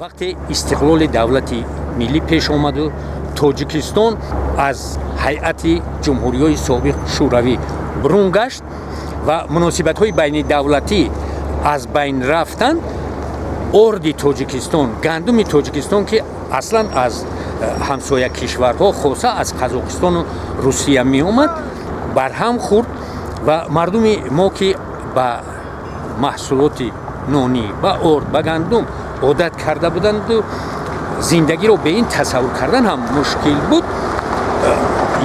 Вақте истиқлоли давлати миллӣ пеш омаду Тоҷикистон аз ҳайати ҷумҳуриҳои собиқ Шӯравӣ бурун гашт ва муносибатҳои байнидавлатӣ аз байн рафтанд, орди Тоҷикистон, гандуми Тоҷикистон, ки аслан аз ҳамсоя кишварҳо, хоса аз Қазоқистону Русия меомад, барҳам хӯрд ва мардуми мо, ки ба маҳсулоти нонӣ, ба орд, ба гандум одат карда буданду зиндагиро бе ин тасаввур кардан ҳам мушкил буд,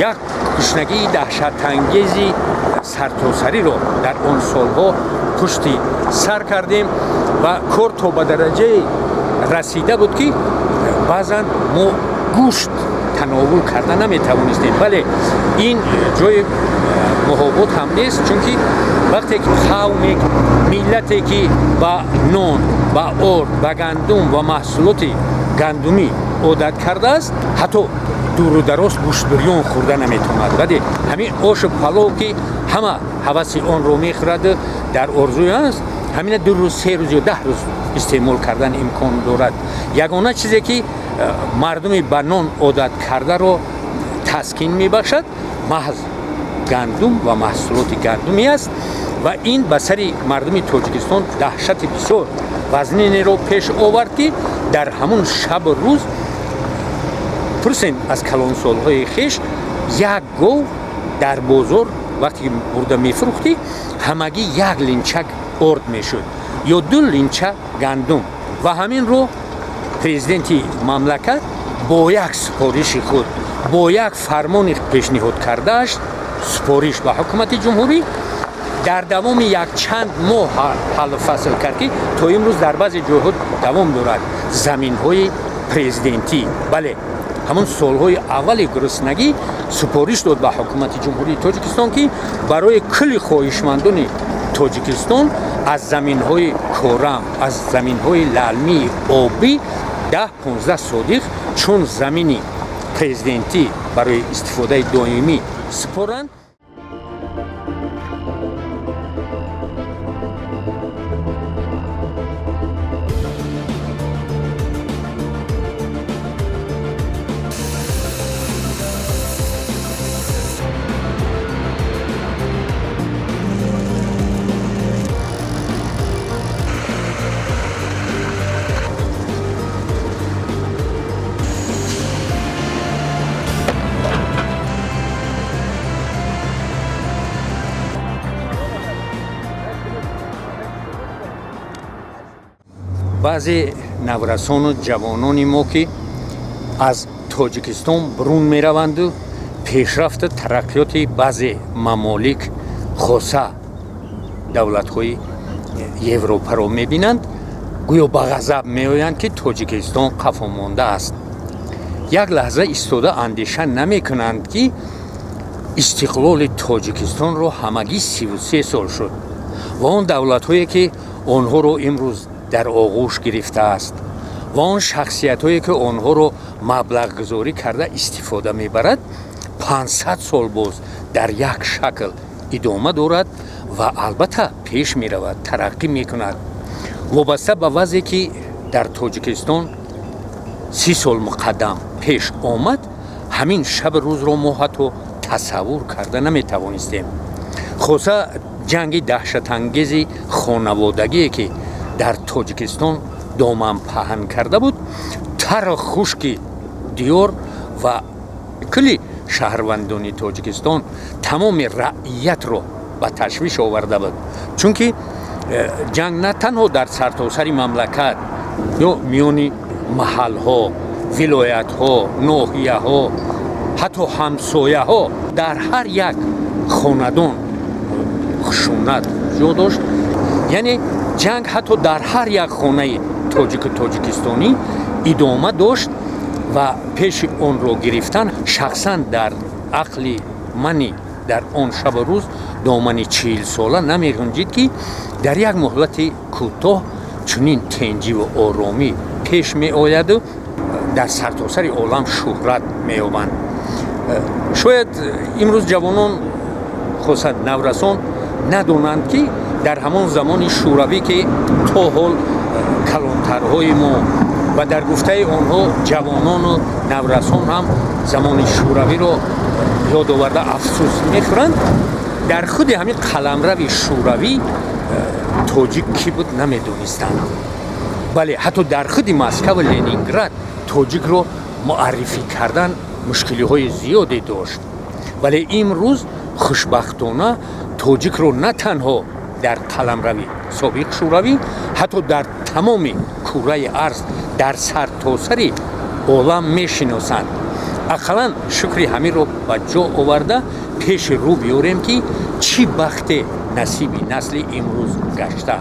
як гушнагии даҳшатангези сартосариро дар он солҳо пушти сар кардем ва кор то ба дараҷае расида буд, ки баъзан мо гӯшт тановул карда наметавонистем. Бале, ин ҷои муҳобот ҳам нест, чунки вақте ки қавме, миллате, ки ба нон, ба орд, ба гандум ва маҳсулоти гандумӣ одат кардааст, ҳатто дуру дароз гӯштбирён хӯрда наметавонад. Вале ҳамин ошу палов, ки ҳама ҳаваси онро мехӯрад, дар орзуи аст, ҳамина 2 рӯз, 3 рӯз ё 10 рӯз истеъмол кардан имкон дорад. Ягона чизе, ки мардуми ба нон одат кардаро таскин мебахшад, маҳз гандум ва маҳсулоти гандумӣ аст ва ин ба сари мардуми Тоҷикистон даҳшати бисёр вазнинеро пеш овард, ки дар ҳамун шабу рӯз, пурсен аз калонсолҳои хеш, як гов дар бозор вақте ки бурда мефурӯхтӣ, ҳамагӣ як линчак орд мешуд ё ду линча гандум. Ва ҳаминро президенти мамлакат бо як супориши худ, бо як фармони пешниҳод кардааш, супориш ба ҳукумати ҷумҳурӣ, дар давоми якчанд моҳ ҳаллу фасл кард, ки то имрӯз дар баъзе ҷойҳо давом дорад заминҳои президентӣ. Бале, ҳамон солҳои аввали гуруснагӣ супориш дод ба ҳукумати ҷумҳурии Тоҷикистон, ки барои кулли хоҳишмандони Тоҷикистон аз заминҳои корам, аз заминҳои лаълмии обӣ 10-15 содиқ чун замини президентӣ барои истифодаи доимӣ супоранд. Баъзе наврасону ҷавонони мо, ки аз Тоҷикистон бурун мераванду пешрафту тараққиёти баъзе мамолик, хоса давлатҳои Европаро мебинанд, гӯё ба ғазаб меоянд, ки Тоҷикистон қафо мондааст. Як лаҳза истода андеша намекунанд, ки истиқлоли Тоҷикистонро ҳамагӣ 33 сол шуд ва он давлатҳое, ки онҳоро имрӯз дар оғӯш гирифтааст, ва он шахсиятҳое, ки онҳоро маблағгузорӣ карда истифода мебарад, 500 сол боз дар як шакл идома дорад ва албатта пеш меравад, тараққӣ мекунад. Вобаста ба вазъе, ки дар Тоҷикистон 30 сол муқаддам пеш омад, ҳамин шаби рӯзро мо ҳатто тасаввур карда наметавонистем, хоса ҷанги даҳшатангези хонаводагие, ки дар Тоҷикистон доман паҳн карда буд, тару хушки диёр ва кулли шаҳрвандони Тоҷикистон, тамоми раиятро ба ташвиш оварда буд, чунки ҷанг на танҳо дар сартосари мамлакат ё миёни маҳалҳо, вилоятҳо, ноҳияҳо, ҳатто ҳамсояҳо, дар ҳар як хонадон хушунат ҷо дошт. Яъне ҷанг ҳатто дар ҳар як хонаи тоҷику тоҷикистонӣ идома дошт ва пеши онро гирифтан шахсан дар ақли мани дар он шабу рӯз домани 40сола намеғунҷид, ки дар як муҳлати кӯтоҳ чунин тенҷиву оромӣ пеш меояду дар сартосари олам шӯҳрат меёбанд. Шояд имрӯз ҷавонон, хоса наврасон, надонанд, ки дар ҳамон замони Шӯравӣ, ки то ҳол калонтарҳои мо Ва дар гуфтаи онҳо ҷавонону наврасон ҳам замони шӯравиро ёд оварда афсӯс мехӯранд. Дар худи ҳамин қаламрави шӯравӣ тоҷик кӣ буд, намедонистанд. Бале, ҳатто дар худи Москаву Ленинград тоҷикро муаррифӣ кардан мушкилиҳои зиёде дошт. Вале имрӯз хушбахтона тоҷикро на танҳо дар қаламрави собиқ шӯравӣ, ҳатто дар тамоми кураи арз, дар сартосари олам мешиносанд. Ақаллан шукри ҳаминро ба ҷо оварда пеши рӯ биёрем, ки чӣ бахте насиби насли имрӯз гашта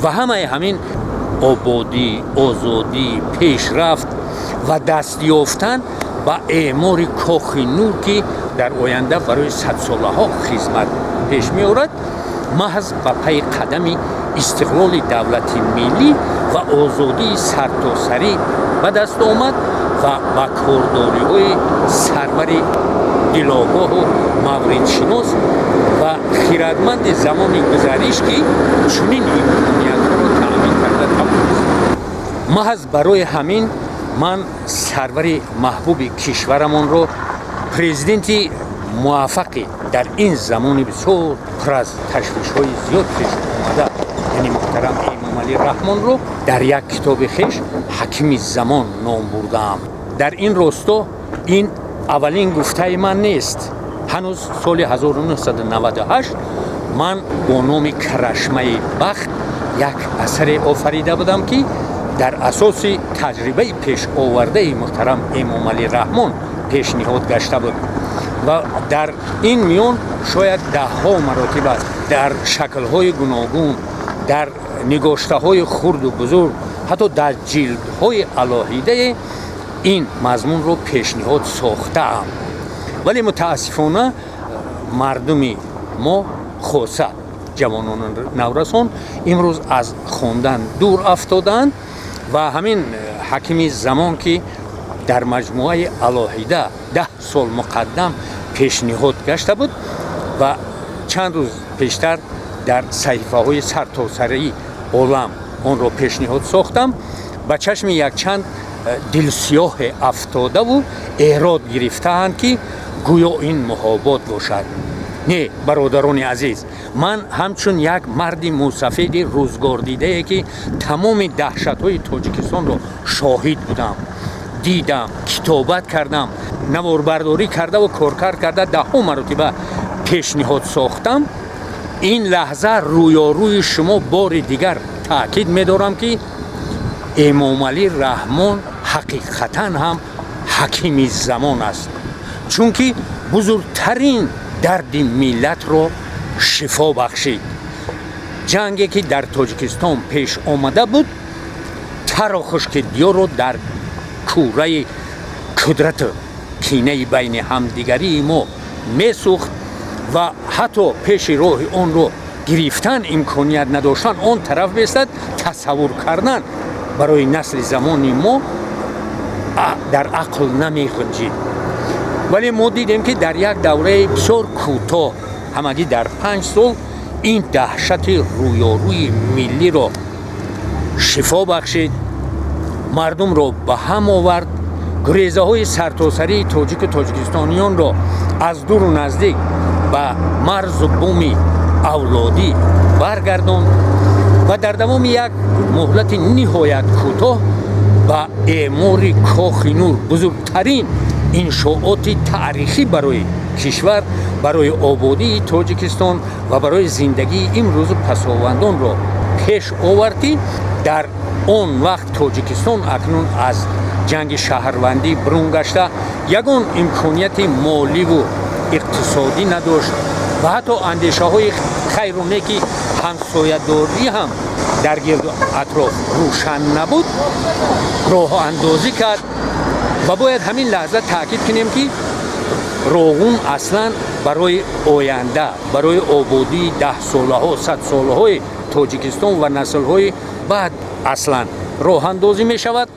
ва ҳамаи ҳамин ободӣ, озодӣ, пешрафт ва даст ёфтан ба эъмори Кохи Нур, ки дар оянда барои садсолаҳо хизмат пеш меорад, маҳз ба пайи қадами истиқлоли давлати миллӣ ва озодии сартосарӣ ба даст омад ва ба кордориҳои сарвари дилогоҳу мавридшинос ва хирадманди замони гузариш, ки чунин имкониятҳоро таъмин карда тавонист. Маҳз барои ҳамин ман сарвари маҳбуби кишварамонро, президенти муваффақи дар ин замони бисёр пур аз ташвишҳои зиёд пеш омада, яъне муҳтарам Эмомалӣ Раҳмонро дар як китоби хеш «Ҳакими замон» ном бурдаам. Дар ин росто ин аввалин гуфтаи ман нест. Ҳанӯз соли 1998 ман бо номи «Карашмаи бахт» як асаре офарида будам, ки дар асоси таҷрибаи пешовардаи муҳтарам Эмомалӣ Раҳмон пешниҳод гашта буд. Ва дар ин миён шояд даҳҳо маротиба дар шаклҳои гуногун, дар нигоштаҳои хурду бузург, ҳатто дар ҷилдҳои алоҳидае ин мазмунро пешниҳод сохтаам. Вале мутаассифона мардуми мо, хоса ҷавонону наврасон, имрӯз аз хондан дур афтодаанд. Ва ҳамин «Ҳакими замон», ки дар маҷмӯаи алоҳида 10 сол муқаддам пешниҳод гашта буд ва чанд рӯз пештар дар саҳифаҳои сартосарии олам онро пешниҳод сохтам, ба чашми якчанд дилсиёҳе афтодаву эрод гирифтаанд, ки гӯё ин муҳобот бошад. Не, бародарони азиз, ман ҳамчун як марди мусафеди рӯзгордидае, ки тамоми даҳшатҳои Тоҷикистонро шоҳид будам, дидам, китобат кардам, наворбардорӣ кардаву коркард карда даҳҳо маротиба пешниҳод сохтам, ин лаҳза рӯёрӯи шумо бори дигар таъкид медорам, ки Эмомалӣ Раҳмон ҳақиқатан ҳам ҳакими замон аст, чунки бузургтарин дарди миллатро шифо бахшид. Ҷанге, ки дар Тоҷикистон пеш омада буд, тару хушки диёрро дар кураи кудрату кинаи байни ҳамдигарии мо месӯхт ва ҳатто пеши роҳи онро гирифтан имконият надоштан он тараф бестад, тасаввур кардан барои насли замони мо дар ақл намеғунҷид. Вале мо дидем, ки дар як давраи бисёр кӯтоҳ, ҳамагӣ дар 5 сол, ин даҳшати рӯёрӯи миллиро шифо бахшид, мардумро ба ҳам овард, гурезаҳои сартосарии тоҷику тоҷикистониёнро аз дуру наздик ба марзу буми авлодӣ баргардонд ва дар давоми як муҳлати ниҳоят кӯтоҳ ба эъмори Кохи Нур, бузургтарин иншооти таърихӣ барои кишвар, барои ободии Тоҷикистон ва барои зиндагии имрӯзу пасовандонро пеш овард, ки дар он вақт Тоҷикистон акнун аз ҷанги шаҳрвандӣ бурун гашта, ягон имконияти моливу иқтисодӣ надошт ва ҳатто андешаҳои хайру неки ҳамсоядорӣ ҳам дар гирду атроф рӯшан набуд, роҳандозӣ кард. Ва бояд ҳамин лаҳза таъкид кунем, ки Роғун аслан барои оянда, барои ободии даҳсолаҳо, садсолаҳои Тоҷикистон ва наслҳои баъд аслан роҳандозӣ мешавад.